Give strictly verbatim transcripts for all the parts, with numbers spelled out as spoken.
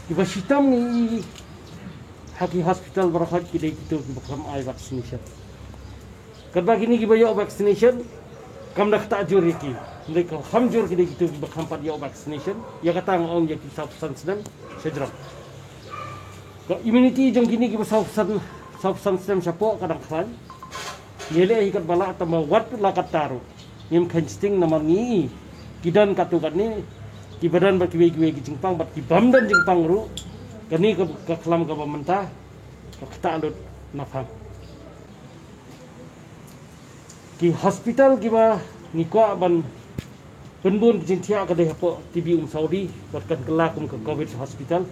Kiba shitom ngi ha ki hospital baroh ki dei kito kiba khlem ai vaccination. Katba kine kiba ïoh vaccination kam da ktah jur ïa ki. Hynrei ka kham jur ki dei kito kiba khlem pat ïoh vaccination. Ïa kata nga ong ïa ki sawphew san snem sha jrong. Ka immunity jong kine kiba sawphew san, sawphew san snem shapoh ka dang khlaiñ. Ngi leh hi katba lah tang ba wat la katta ruh ngim kheiñ sting namar ngi ki don katto katne, kiba don bad kiwei kiwei ki jingpang bad ki bym don jingpang ruh. Kane ka, ka khlam kaba mynta ka ktah lut na phang. Ki hospital kiba ngi kwah ban pynbun ki jingthiah ka dei hapoh T B Umsawdi bad kan kylla kum ka covid hospital.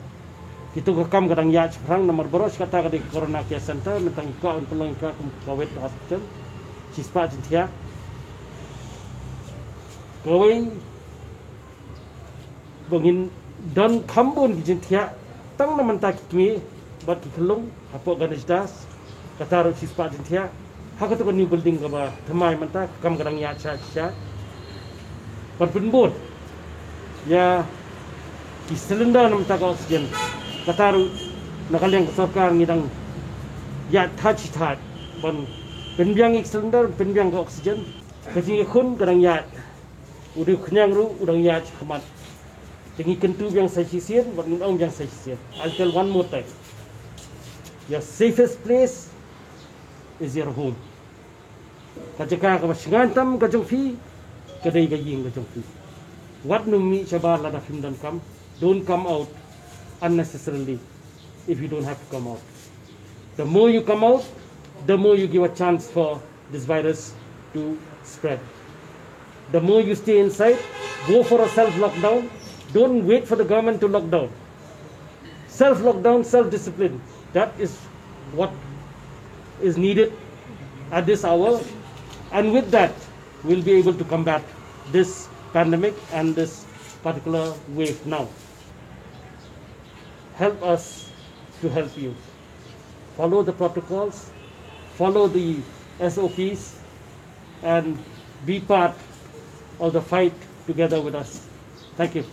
Kito ka kam ka dang ïaid shaphrang namar baroh shi katta ka dei ka corona care center, mynta ngi kwah ban pynlong ïa ka kum ka covid hospital. Shispah jingthiah. Kawei ba ngin don kham bun ki jingthiah tang na mynta ki kmie bad ki khyllung hapoh Ganesh Das, kata ruh shispah jingthiah. Ha kato ka new building kaba thymmai mynta ka kam ka dang ïaid sha sha. Ban pynbun ïa ki cylinder na mynta ka oxygen, kata ruh na ka liang ka sorkar ngi dang ïaid thait shi thait ban pynbiang ïa ki cylinder, pynbiang ka oxygen. Ka jingïakhun ka dang ïaid. U dei u khñiang ruh u dang ïaid shakhmat. Te ngi kyntu biang sa shisien bad ngin ong biang sa shisien. I'll tell one more time. Your safest place is your home. Ka jaka kaba shngaiñ tam ka jong phi ka dei ka ïing ka jong phi. Wat nym mih shabar lada phim don kam. Don't come out unnecessarily if you don't have to come out. The more you come out, the more you give a chance for this virus to spread. The more you stay inside, go for a self lockdown. Don't wait for the government to lock down. Self lockdown, self discipline. That is what is needed at this hour. And with that, we'll be able to combat this pandemic and this particular wave now. Help us to help you. Follow the protocols, follow the S O Ps, and be part of the fight together with us. Thank you.